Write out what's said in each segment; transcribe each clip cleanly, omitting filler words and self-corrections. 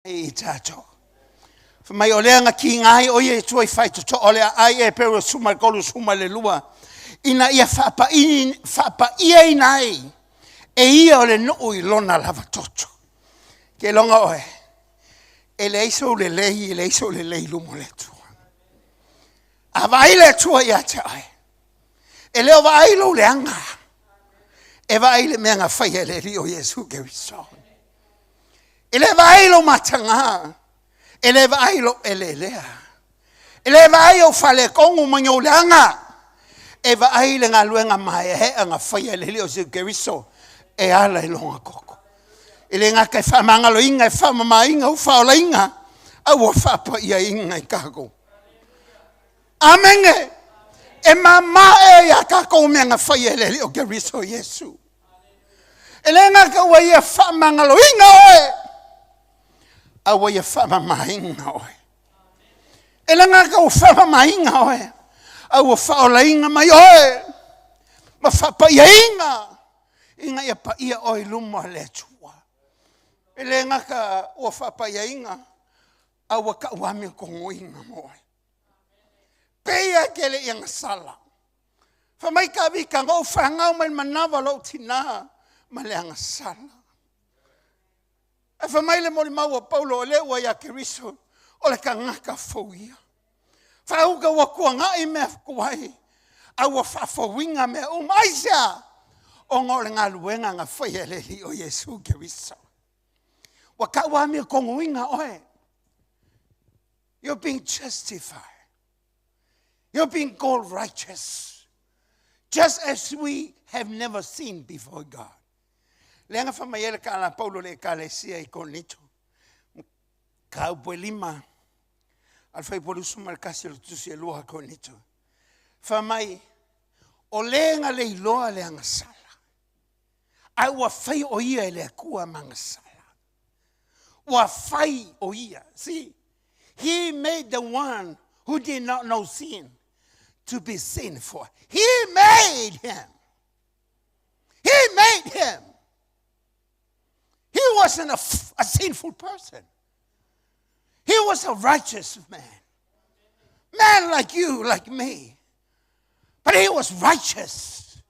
i tatou. Fai mai o lea na kiga ai o ia i tua i faitotoa o le aai e peu suma le 32 ina ia faapaiaina ai e ia o le nuu i lona lava toto. Ke loga oe, e leai sou lelei, e leai sou lelei i luma o le Atua. A vaai le Atua ia te oe, e le o vaai lou leaga, e vaai le mea na faia e le Alii o Iesu Keriso. E le vaai lou mataga, e le vaai lou eleelea, e le vaai ou faaletonu ma ni ou leaga, e vaai le galuega maeaea na faia e le Alii o Iesu Keriso e ala i lona toto. E le gata e faamagaloina, e faamamaina, ua faaolaina, a ua faapaiaina i tatou. Amene. E mama ea ia tatou mea na faia e le Alii o Keriso Iesu. E le gata ua ia faamagaloina oe, a ua ia faamamaina oe. E le gata ua faamamaina oe, a ua faaolaina mai oe ma faapaiaina ina ia paia oe i luma o le Atua. E le gata ua faapaiaina, a ua tau amiotonu oe. Pei lava e te le i agasala. Fai mai Tavita na ou fanau mai le manava o lou tina ma le agasala. Ae fai mai le molimau a Paulo, o lea ua ia Keriso, o le tagata fou ia. Faauta ua tuanai mea tuai, a ua faafouina mea uma. Aisea? Ona o le galuega na faia e le Alii o Iesu Keriso. Ua tau amiotonu oe. You're being justified. You're being called righteous. Just as we have never sinned before God. Lea na fai mai ai le tala a Paulo i le ekalesia i Korinito. Mataupu e 5, a le fuaiupu 21 o le tusi e 2 a Korinito. Fai mai, o le na le iloa le agasala, a ua fai o ia e le Atua ma agasala. Ua fai o ia. See, he made the one who did not know sin to be sin for. He made him. He made him. He wasn't a sinful person. He was a righteous man. Man like you, like me. But he was righteous.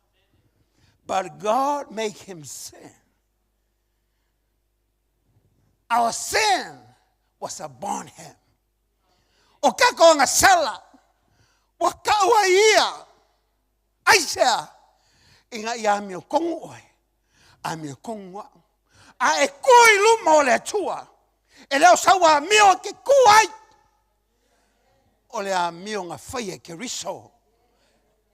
But God made him sin. Our sin was upon him. O tatou agasala, ua tau ai ia. Aisea? Ina ia amiotonu oe, amiotonu au. A e tu i luma o le Atua, e le o sau amio e te tu ai. O le amio na faia e Keriso.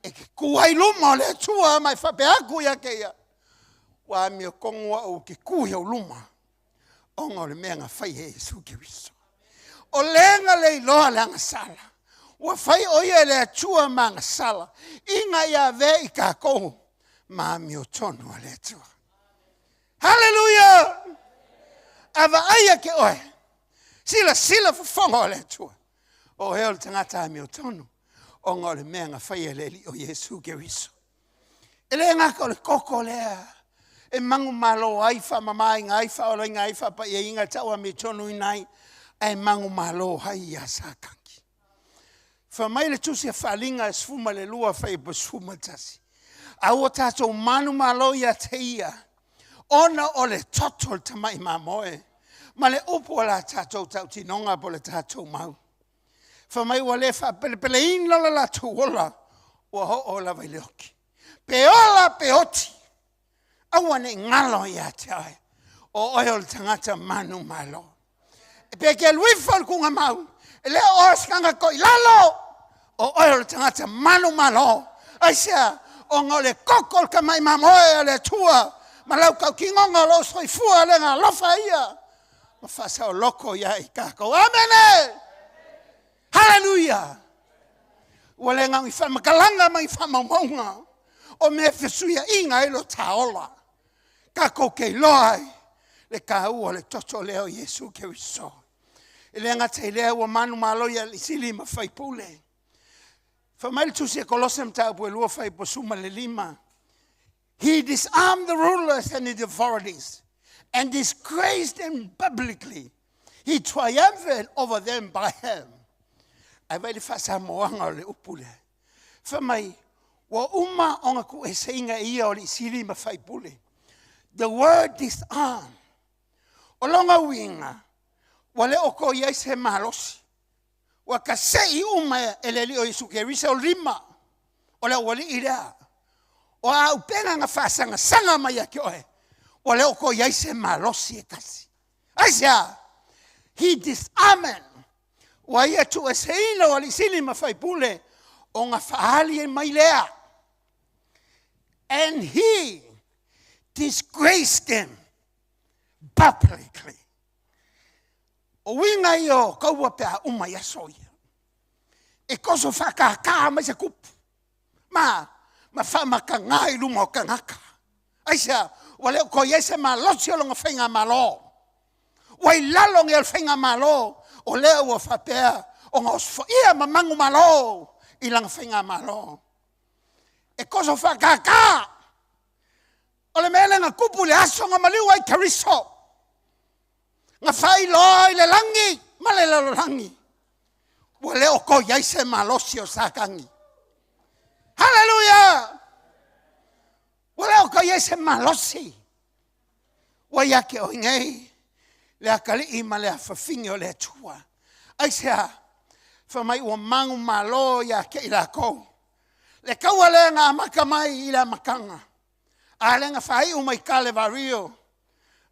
E te tu ai i luma o le Atua ma e faapea atu ia te ia, ua amiotonu au ou te tu i ou luma, ona o le mea na faia e Iesu Keriso. O le na le iloa le agasala, ua fai o ia e le Atua ma agasala, ina ia avea i tatou ma amiotonu a le Atua. Haleluia! A vaai ake oe, silasila fofoga o le Atua, o oe o le tagata amiotonu, ona o le mea na faia e le Alii o Iesu Keriso. E le gata o le toto lea e manumalo ai, faamamaina ai, faaolaina ai, faapaiaina, tau amiotonuina ai, ae manumalo ai ia Satani. Fai mai le tusi a Faaaliga e 12 fuaiupu 11. A ua tatou manumalo ia te ia, ona o le toto o le tamai mamoe, ma le upu o la tatou tautinoga po o le tatou mau. Fai mai ua le faapelepeleina lo latou ola, ua oo lava i le oti. Pe ola pe oti, aua ne i galo ia te oe, o oe o le tagata manumalo. E pe te alu ifo i le tuugamau, e le o oe o se tagata toilalo, o oe o le tagata manumalo. Aisea? Ona o le toto o le tamai mamoe a le Atua ma lau tautinoga o lou soifua le alofa ia ma faasaoloko ia i tatou. Amene! Haleluia! Ua le na o ni faamatalaga ma ni faamaumauga o mea e fesuiaiga ai lo ta ola. Tatou te iloa ai le taua o le toto lea o Iesu Keriso. E le gata i lea ua manumalo i alii sili ma faipule. Fai mai le tusi a Kolose mataupu e 2 fuaiupu 15. He disarmed the rulers and the authorities and disgraced them publicly. He triumphed over them by him. Ae vaai le faasamoaga o le upu lea. Fai mai, ua uma ona tuueseina e ia o alii sili ma faipule. The word disarm. O lona uiga, ua le o toe i ai se malosi, ua tasei uma e le Alii o Iesu Keriso lima o le aualii lea. O a auupega na faasagasaga mai ia te oe, ua le o toe i ai se malosi e tasi. Aisea? He disarmed. Ua ia tuueseina o alii sili ma faipule ona faaali mai lea. And he disgraced them publicly. O uiga ia o taua pe a uma i aso ia. E toso faatata mai se tupu ma faamataga i luma o tagata. Aisea? Ua le o toe i ai se malosi o lona faigamalo. Ua i lalo nei o le faigamalo o lea ua faapea ona osofaia ma manumalo i lana faigamalo. E toso faatata. O le mea lea na tupu i le aso na maliu ai Keriso, na faailoa i le lagi ma le lalolagi ua le o toe i ai se malosi o Satani. Haleluia! Ua le o toe i ai se malosi. Ua ia te oe nei le atalii ma le afafine o le Atua. Aisea? Fai mai ua manumalo ia te i latou le taua lea na amata mai i le amataga, a lea na faaiu mai i Kalevario,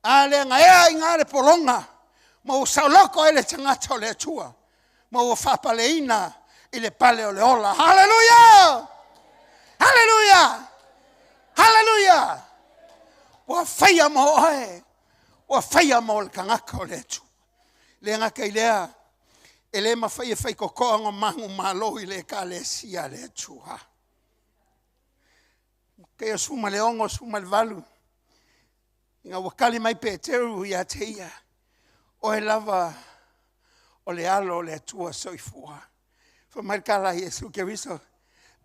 a lea na ea ai i ina le pologa ma ua saoloto ai le tagata o le Atua ma ua faapaleina i le pale o le ola. Haleluia! Haleluia! Haleluia! Ua faia mo oe, ua faia mo le tagata o le Atua. E le gata i lea, e le mafai e faitotoa ona manumalo i le ekalesia a le Atua. Mataio 16, 18, ina ua tali mai Peteru ia te ia, o Oe lava o le Alo o le Atua Soifua. Fai mai le tala a Iesu Keriso,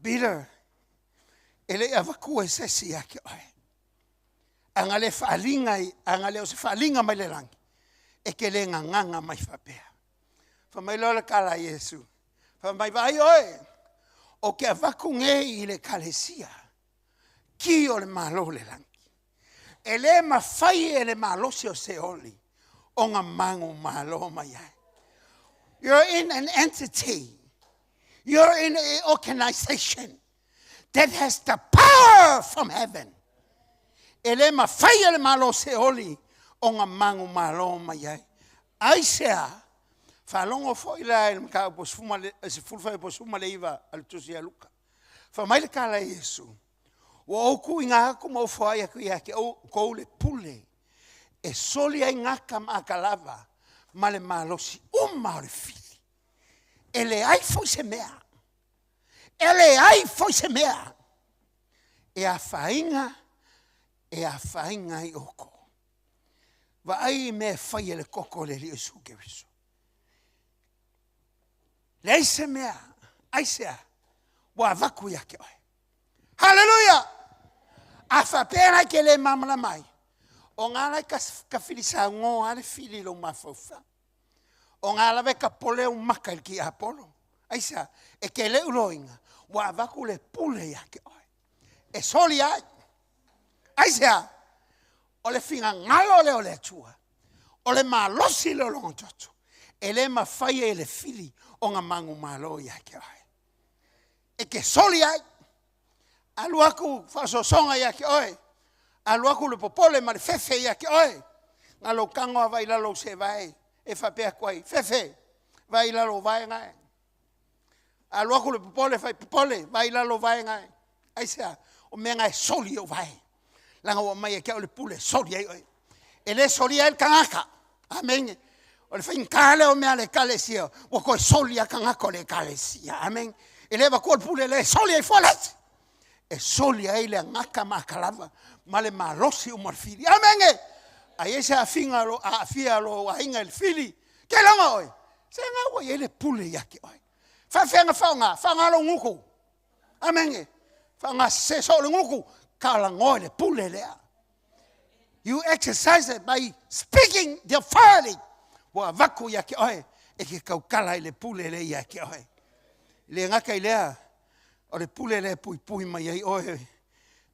Peter, e le i avatua e se isi ia te oe. A na le o se faaaliga mai le lagi, e te le gagana mai faapea. Fai mai loa le tala a Iesu, fai mai, vaai oe, ou te avatu nei i le ekalesia ki o le Malo o le lagi. E le mafai e le malosi o Seoli ona manumalo mai ai. You're in an entity. You're in an organization that has the power from heaven. E le mafai e le Malo o Seoli ona manumalo mai ai. Aisea? Faalogo foi la i le mataupu 19 a le tusi a Luka. Fai mai le tala a Iesu, ua ou tuuina atu ma ou foai atu ia te outou le pule e soli ai gata ma atalava ma le malosi uma o le fili. E leai foi se mea, e leai foi se mea e afaina, e afaina ai outou. Vaai i mea e fai e le toto o le Alii o Iesu Keriso. Leai se mea, aisea? Ua avatu ia te oe. Haleluia! A faapea la e te le malamalama ai, o na la e tafilisaunoa lava le fili i lou mafaufau. O na lava e tapole ou maka i le tiapolo. Aisea? E te le iloaina ua avatu le pule ia te oe e soli ai. Aisea? O le finagalo lea o le Atua, o le malosi lea o lona toto, e le mafai e le fili ona manumalo ia te oe. E te soli ai, alu atu faaosoosoga ia te oe, alu atu le popole ma le fefe ia te oe, na o lou tago lava vaai i lalo o lou seevae, e faapea atu ai, Fefe, vaai i lalo o ou vae na e. Alu atu le popole, fai popole, vaai i lalo o vae na e. Aisea? O mea na e soli i ou vae, leaga ua aumai ia te au le pule e soli ai oe. E le solia ai le tagata. Amene. O le faigata lea o mea a le ekalesia, ua toe soli lava tagata o le ekalesia. Amene. E le avatua le pule lea e soli ai fua le isi. E soli ai le agata ma atalava ma le malosi uma o le fili. Amene. A i ai se aafiga aafia o lou aiga i le fili, ke logo oe, se na ua i ai le pule ia te oe. Faafefea ona faaaoga? Faaaoga lou gutu. Amene. Faaaoga sese soo le gutu, talanoa i le pule lea. You exercise it by speaking the authority. Ua avatu ia te oe e te tautala i le pule lea ia te oe. E le gata i lea, o le pule lea e puipui mai ai oe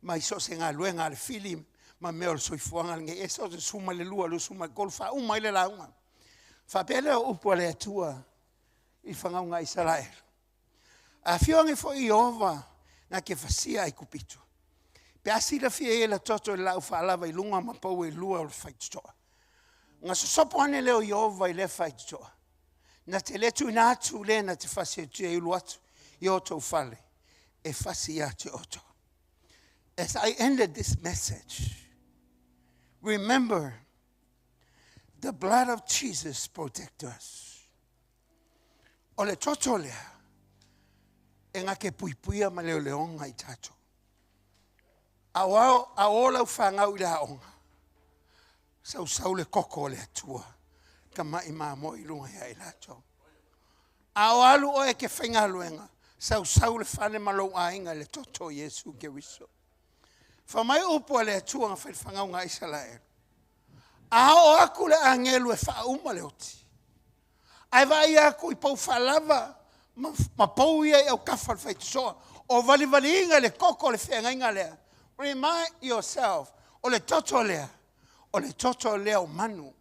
mai so o se galuega a le fili ma mea o le soifuaga lenei. E ese le 12, 23, faauma ai le lauga. Ona faapea lea o upu a le Atua i fanauga a Isaraelu, “A afio ane foi Ieova na te fasia Aikupito, pe a silafia ai e le toto i le laau faalava i luga ma pou e lua o le faitotoa, ona sosopo ane lea o Ieova i lea faitotoa, na te le tuuina atu le na te fasi atu e ulu atu i o outou fale e fasi ia te outou.” As I ended this message, remember the blood of Jesus protect us. O le toto lea e na te puipuia ma leoleoga i tatou. A o lau fanau i le aoga, sausau le toto o le Atua, tamai mamoe i luga ia i latou. A o alu oe e te faigaluega, sausau le fale ma lou aiga i le toto o Iesu Keriso. Fai mai upu a le Atua na fai i le fanauga a Isaraelu, a oo atu le agelu e faauma le oti, ae vaai atu i pou faalava ma pou ia i autafa o le faitotoa o valivaliina i le toto o le feagaiga lea, remind yourself, o le toto lea, o le toto lea o manu,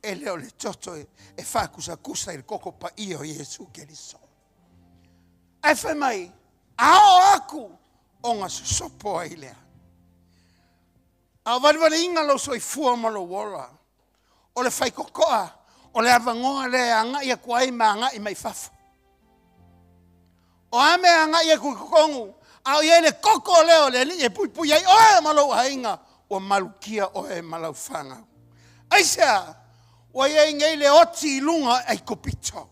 e le o le toto e faatusatusa i le toto paia o Iesu Keriso. Ae fai mai, a oo atu ona sosopo ai lea. A o valivaliina lou soifua ma lou ola, o le faitotoa, o le avanoa lea e agai atu ai ma agai mai fafo. O a mea e agai atu i totonu, a o i ai le toto lea o le Alii e puipui ai oe ma lou aiga, ua malutia oe ma lau fanau. Aisea? Ua i ai nei le oti i luga o Aikupito.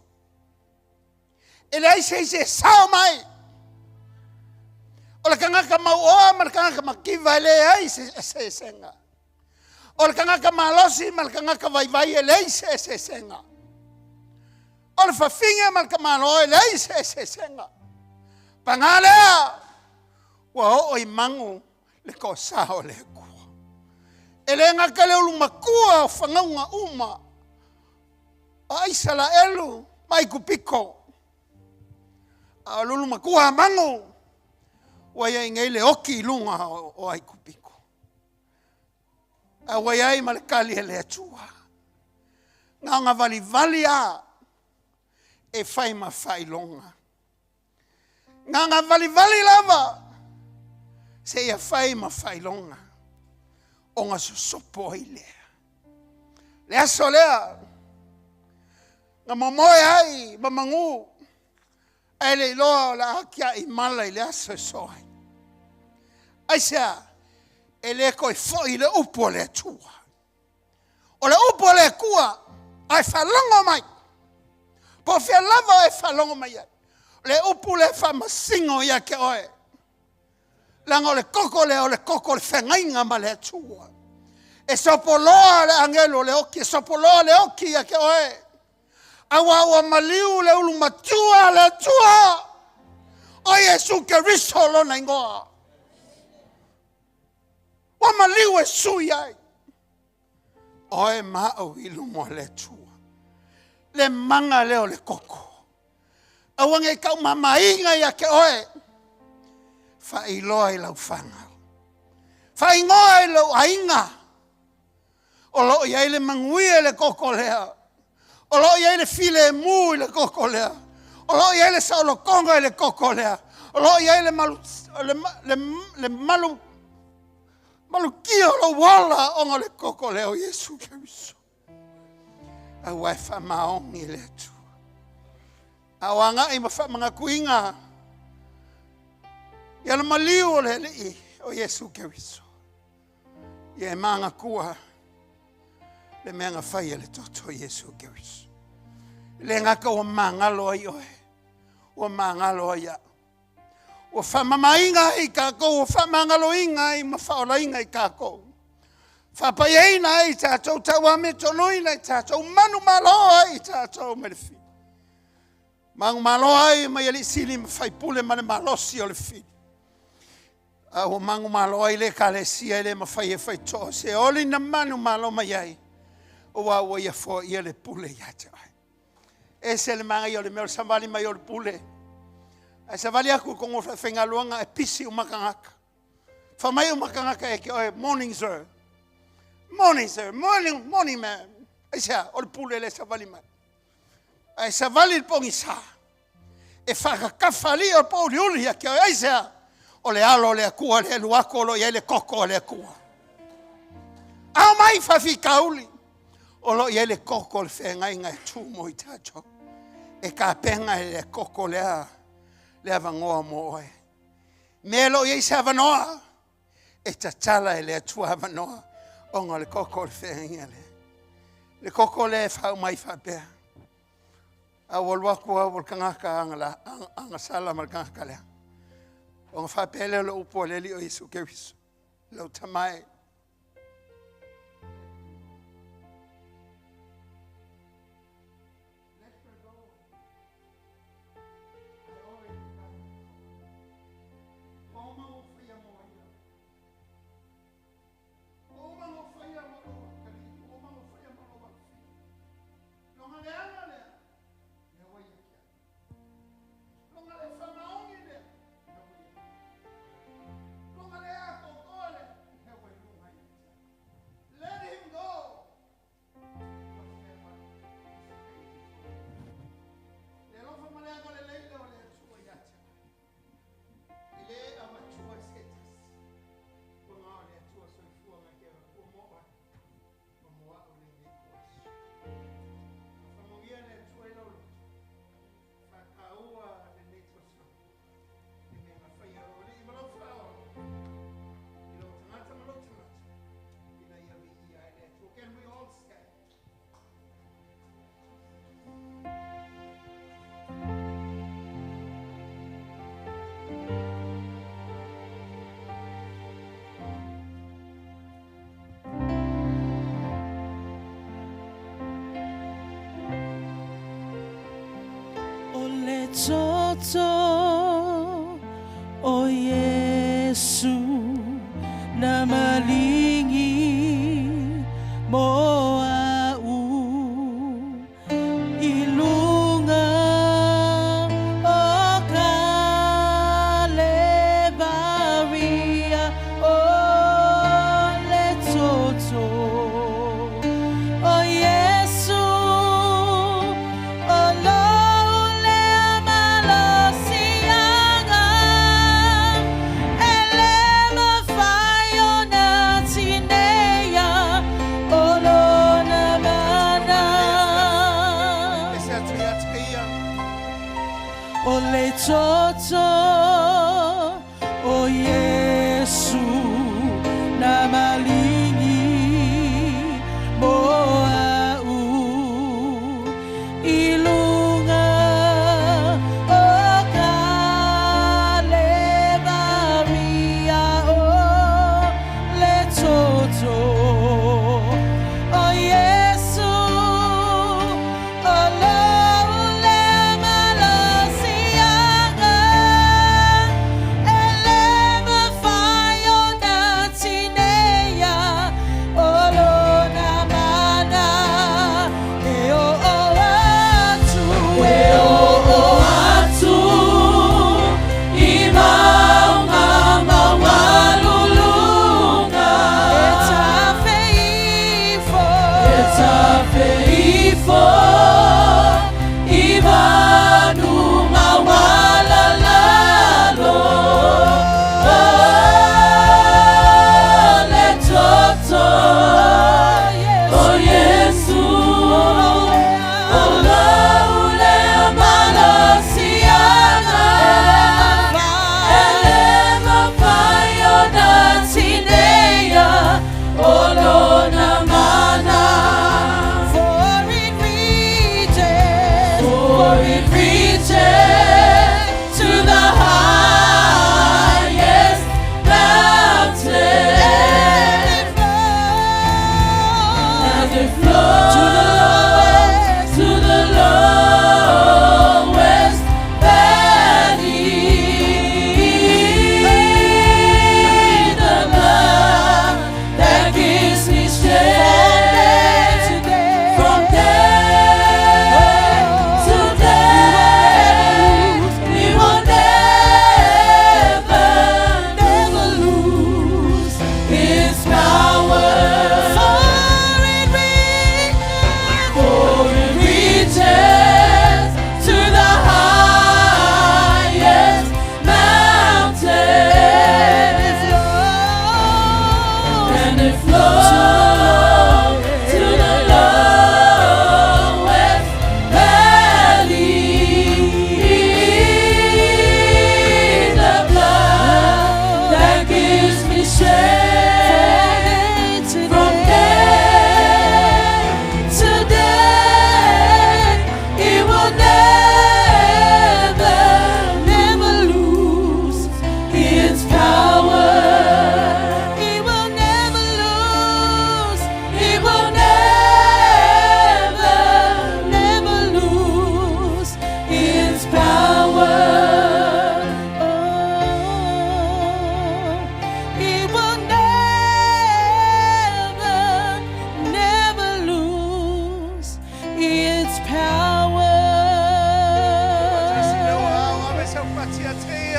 E leai se isi e sao mai. O le tagata mauoa ma le tagata mativa e leai se eseesega. O le tagata malosi ma le tagata vaivai e leai se eseesega. O le fafine ma le tamaloa e leai se eseesega. Paga lea, ua oo i magu le toasa o le Atua. E le gata i le ulu matua o fanauga uma o Aisalaelu ma Aikupito, a o le ulu matua a magu ua i ai nei le oti i luga o Aikupito. A ua i ai ma le tali a le Atua, na ona valivali lava e fai ma faailoga. Na ona valivali lava seia fai ma faailoga ona sosopo ai lea. Le aso lea na momoe ai ma magū ae le iloa o le a tiai mala i le aso e soa ai. Aisea? E le toe foi le upu a le Atua. O le upu a le Atua, ae faalogo mai, po o fea lava e faalogo mai ai, le upu lea e faamasino ia te oe, leaga o le toto lea o le toto o le feagaiga ma le Atua. E sopoloa le agelu o le oti, e sopoloa le oti ia te oe, aua ua maliu le ulu matua a le Atua, o Iesu Keriso lona igoa. Ua maliu e sui ai oe ma au i luma o le Atua. Le maga lea o le toto. Aua ne i taumamaina ia te oe. Faailoa i lau fanau. Faaigoa i lou aiga. O lo o i ai le manuia i le toto lea. O lo o i ai le filemu i le toto lea. O lo o i ai le saolotoga i le toto lea. O lo o i ai le malu, le, le, le malu, malutia o lou ola ona o le toto lea o Iesu Keriso. Aua e faamaoni le Atua. A o agai ma faamanatuina ia le maliu o le Alii o Iesu Keriso. Ia e manatua le mea na fai e le toto o Iesu Keriso. E le gata ua magalo ai oe, ua magalo ai au. Ua faamamaina ai tatou, ua faamagaloina ai ma faaolaina i tatou. Faapaiaina ai tatou, tauamiotonuina i tatou, manumalo ai i tatou mai le fili. Manumalo ai mai alii sili ma faipule ma le malosi o le fili. A ua manumalo ai le Ekalesia e le mafai e faitotoa se oli na manumalo mai ai. Aua ua ia foaia le pule ia te oe. E ese le manaia o le mea o le savali mai o le pule. Ae savali atu i totonu o le falefaigaluega e pisi uma tagata. Fai mai uma tagata ia te oe, morning sir. Morning sir, morning, morning ma'am. Aisea? O le pule lea e savali mai. Ae savali le pogisa, e faatatafa alii o le po'uliuli ia te oe. Aisea? O le alo o le Atua lea e alu atu o lo o i ai le toto a le Atua. A omai faafitauli, o lo o i ai le toto o le feagaiga e tu mo i tatou. E tapena e le toto lea le avanoa mo oe. Mea e le o i ai se avanoa, e tatala e le Atua avanoa ona o le toto o le feagaiga lea. Le toto lea e faauma ai faapea, a ua alu atu au o le tagata agasala ma le tagata lea, ona faapea lea o le upu a le Alii o Iesu Keriso, lau Tama e, Let him go. Le alofa ma le agalelei lea o le Atua ia te oe. E le avatua e se tasi. Ua na o le Atua soifua na te avatua mo oe ma mo au i lenei ituaso. Faamanuia le Atua i lau loto. Faataua lenei tausaga i mea na faia e lou Alii ma lou Faaola i lou tagata ma lou tagata ina ia viia ai le Atua. Can we all stand? O le toto o Iesu na maligi mo a'u i luga o Kalevaria. O le toto o Iesu o lou lea malosiaga e le mafai ona tineia o lona mana. E se atu ia te ia. O le toto o Iesu na maligi mo a'u i luga o Kalevaria. O le toto o Iesu o lou lea malosiaga.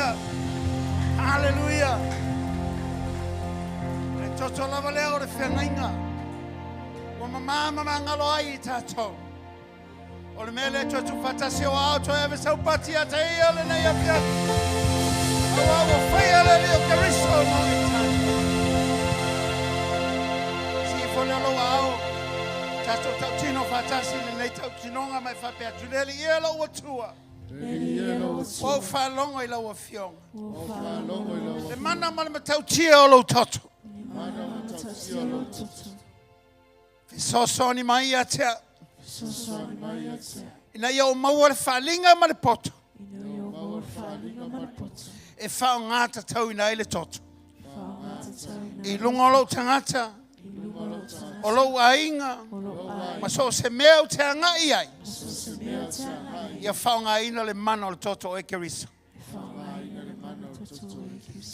Haleluia. Haleluia. Le toto lava lea o le feagaiga. Ua mamā ma magalo ai i tatou. O le mea lea toe tuufaatasi o ao toe ave sau pati ia te ia lenei afiafi. Auā ua faia le Alii o Keriso mo i tatou. Sii ifo lea o lou aao, tatou tautino faatasi i lenei tautinoga ma e faapea atu, Le Alii e lou Atua, ua ou faalogo i lau Afioga, le mana ma le matautia o lou toto. Fesoasoani mai ia te au. Ina ia ou maua le faaaliga ma le poto. E faaaoga tatauina ai le toto. I luga o lou tagata, o lou aiga, ma so o se mea ou te agai i ai, ia faaaogaina le mana o le toto o oe Keriso.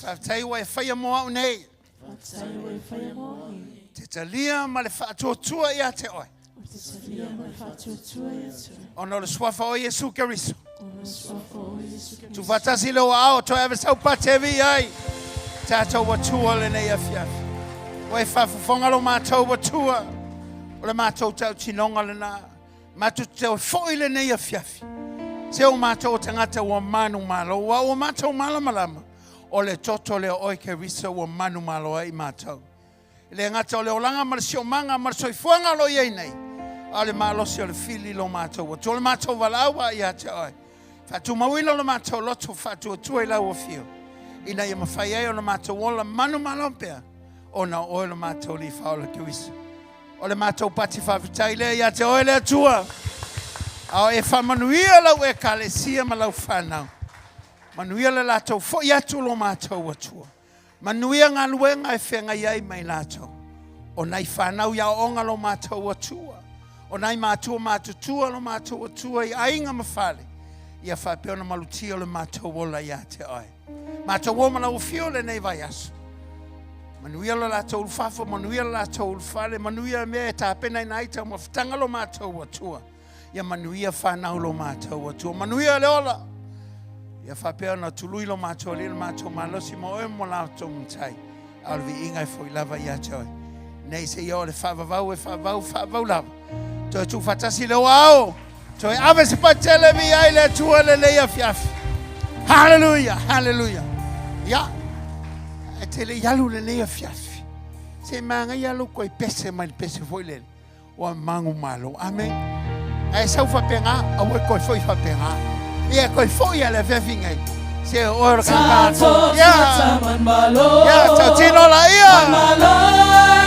Faafetai ua e faia mo au nei. Te talia ma le faatuatua ia te oe. Ona o le suafa o Iesu Keriso. Tuufaatasi lou aao toe ave sau pati e viia ai tatou Atua lenei afiafi. Ua e faafofoga lo matou Atua, o le matou tautinoga lena. Matou te toe foi lenei afiafi. Se o matou o tagata ua manumalo, aua ua matou malamalama, o le toto lea o oe Keriso ua manumalo ai i matou. E le gata o le olaga ma le siomaga ma le soifuaga o lo o i ai nei, a o le malosi o le fili lo matou Atua, o le matou valaau a ia te oe. Faatumauina lo matou loto faatuatua i lau afio, ina ia mafai ai ona matou ola manumalo pea, ona o oe lo matou Alii Faaola Keriso. O le matou pati faafetai lea ia te oe le Atua, a o e faamanuia lau Ekalesia ma lau fanau. Manuia le latou foi atu lo matou Atua. Manuia galuega e feagai ai ma i latou. O nai fanau i aoaoga lo matou Atua. O nai matua matutua lo matou Atua i aiga ma fale. Ia faapea ona malutia o le matou ola ia te oe. Matou o ma lau afio lenei vaiaso. Manuia lo latou ulufafo, manuia lo latou ulufale, manuia mea e tapenaina ai taumafataga lo matou Atua. Ia manuia fanau lo matou Atua, manuia le ola. Ia faapea ona tului lo matou Alii lo matou malosi mo oe mo latou matai. A o le viiga e foi lava ia te oe. Nei seia oo i le faavavau e faavavau faavavau lava. Toe tuufaatasi le ao. Toe ave se patele viia ai le Atua lenei afiafi. Haleluia, haleluia. Ia, e te le i alu lenei afiafi. Se manaia lou toe pese mai le pese foi lele. Ua manumalo. Amen. Ae sau faapena, aua e toe foi faapena. Ia e toe foi a le afiafi nei. Se oe o le kanaka. Ia. Ia, tautino la ia. Malo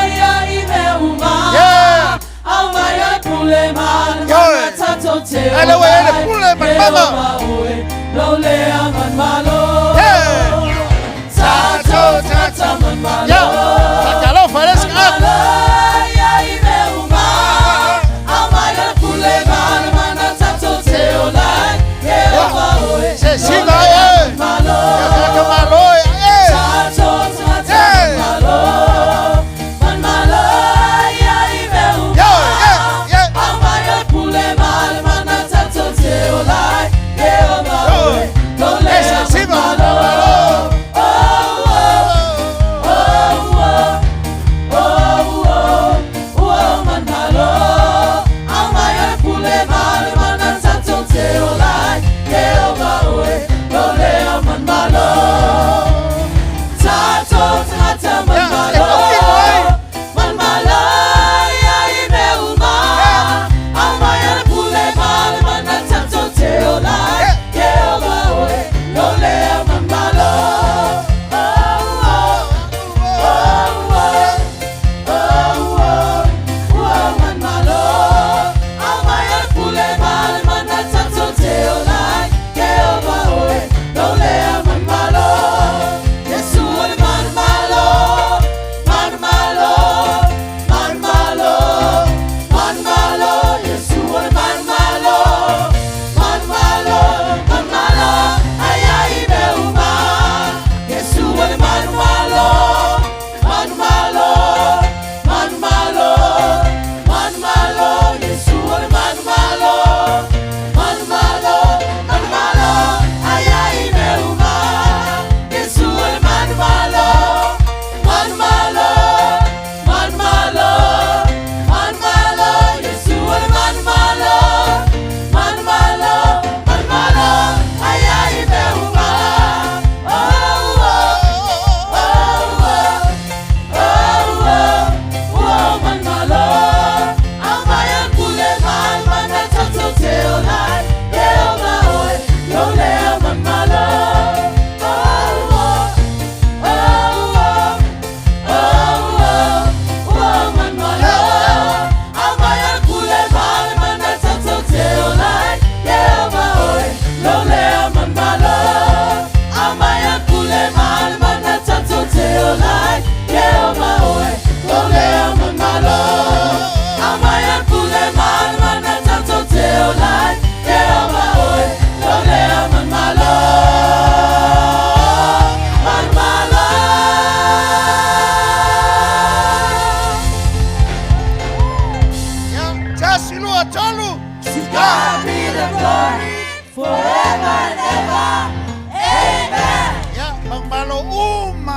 ia i mea uma. Yeah. Au mai le pule ma le Ioe. mana tatou te Ai le ue le pule ma le mama. Oe, lo lea manumalo. Yeah. Tatou tagata manumalo. Ia. Fakalofa le sika. Malo ia i mea uma. Au mai le pule ma le mana tatou te ola ai. Ieova oe, Se lo siva lea e. manumalo. Ia kanaka malo e. E. Tatou tagata Yeah. manumalo. Manumalo ia i mea uma. Yeah, yeah, yeah. Au mai le pule ma le mana tatou te ola ai. Ieova oe, lo lea Se siva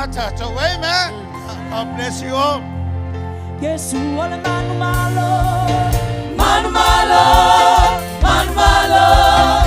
a tatou. Amen. God bless you all. Iesu o le manumalo. Manumalo, manumalo.